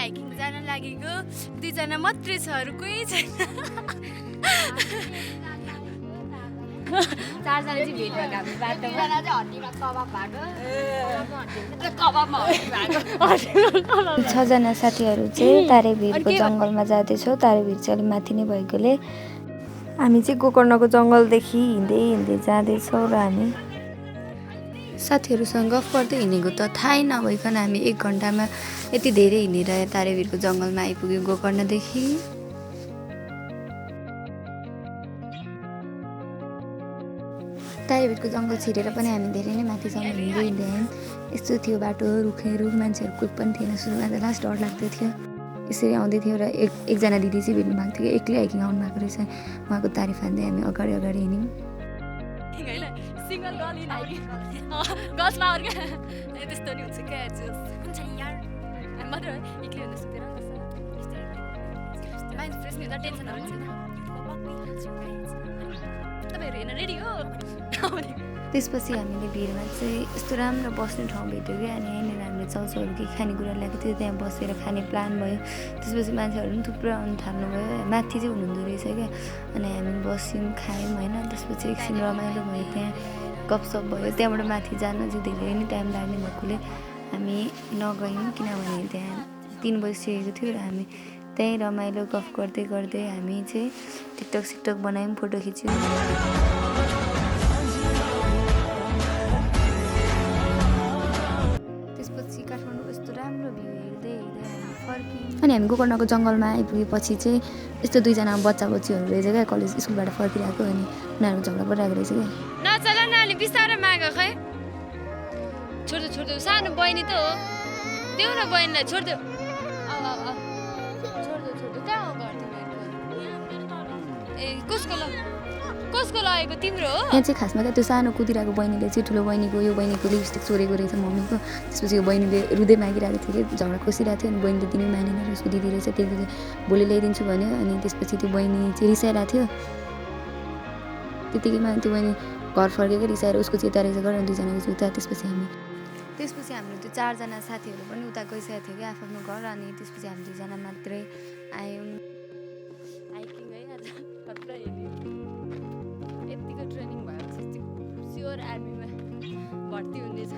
Hiking जान लागेको 2 जना मात्रै छ अरू कोही छैन 4 जना चाहिँ भेट भएको हामी बाटोमा 2 जना चाहिँ हड्डीमा कबाब भएको 6 जना साथीहरू चाहिँ तारेभिरको जङ्गलमा जाँदैछौँ। तारेभिर चाहिँ अलिक माथि नै भएकोले हामी चाहिँ गोकर्णको जङ्गलदेखि हिँड्दै हिँड्दै जाँदैछौँ र हामी साथीहरूसँग गफ गर्दै हिँडेको त थाहै नभइकन हामी 1 घन्टामा यति धेरै हिँडेर तारेभिरको जङ्गलमा आइपुग्यो गोकर्णदेखि। तारेभिरको जङ्गल छिरेर पनि हामी धेरै नै माथिसम्म हिँड्दै हिँड्दै आयौँ। यस्तो थियो बाटो रुखहरू मान्छेहरू कोही पनि थिएन। सुरुमा त लास्ट डर लाग्दै थियो। यसरी आउँदै थियो र एकजना दिदी चाहिँ भेट्नु भएको थियो कि एक्लै हाइकिङ आउनु भएको रहेछ। उहाँको तारिफ हान्दै हामी अगाडि अगाडि हिँड्यौँ। Single girl in hiking girls power क्या त्यस्तो नि हुन्छ क्या हुन्छ यार मात्र एक्लै हुन सक्दैन माइन्ड फ्रेस नि हुँदा टेन्सनहरू छैन तपाईँहरू हेर्न रेडी हो त्यसपछि हामीले भिरमा चाहिँ यस्तो राम्रो बस्ने ठाउँ भेट्यो क्या। अनि यहाँनिर हामीले चाउचाउहरू के खानेकुरा ल्याएको थियो त्यहाँ बसेर खाने प्लान भयो। त्यसपछि मान्छेहरू पनि थुप्रो आउनु थाल्नुभयो। माथि चाहिँ हुनुहुँदो रहेछ क्या। अनि हामी बस्यौँ खायौँ होइन। त्यसपछि एकछिन रमाइलो भयो त्यहाँ गफसप भयो। त्यहाँबाट माथि जान चाहिँ धेरै नै टाइम लाग्ने भएकोले हामी नगयौँ किनभने त्यहाँ 3 बजिसकेको थियो र हामी त्यहीँ रमाइलो गफ गर्दै गर्दै हामी चाहिँ टिकटक सिकटक बनायौँ फोटो खिच्यौँ। त्यसपछि काठमाडौँ यस्तो राम्रो भ्यू हेर्दै हेर्दै हामी फर्क्यौँ। अनि हामी गोकर्णको जङ्गलमा आइपुगेपछि चाहिँ यस्तो 2 जना बच्चा बच्चीहरू रहेछ क्या कलेज स्कुलबाट फर्किरहेको। अनि उनीहरू झगडा परिरहेको रहेछ क्या। नचल न अलि बिस्तारै माग खै छोड्दो सानो बहिनी त हो देऊ न बहिनीलाई छोड्दो छोड्दो कहाँ हो घर ए कसको लगेको तिम्रो हो यहाँ चाहिँ खासमा क्या त्यो सानो कुदिरहेको बहिनीले चाहिँ ठुलो बहिनीको यो बहिनीको लिपस्टिक चोरेको रहेछ मम्मीको। त्यसपछि यो बहिनीले रुँदै मागिरहेको थियो कि झगडा खोसिरहेको थियो। अनि बहिनीले दिनै मानेन र उसको दिदी रहेछ त्यसले भोलि ल्याइदिन्छु भन्यो। अनि त्यसपछि त्यो बहिनी चाहिँ रिसाइरहेको थियो। त्यतिकैमा त्यो बहिनी घर फर्केको रिसाएर उसको चिता रहेछ गरेर 2 जनाको चाहिँ उता। त्यसपछि हाम्रो त्यो 4 जना साथीहरू पनि उता गइसकेको थियो कि आफ्नो घर। अनि त्यसपछि हामी 2 जना मात्रै आयौँ। हाइकिङ है आज खतरा हेऱ्यो यतिको ट्रेनिङ भएपछि स्योर आर्मीमा भर्ती हुनेछ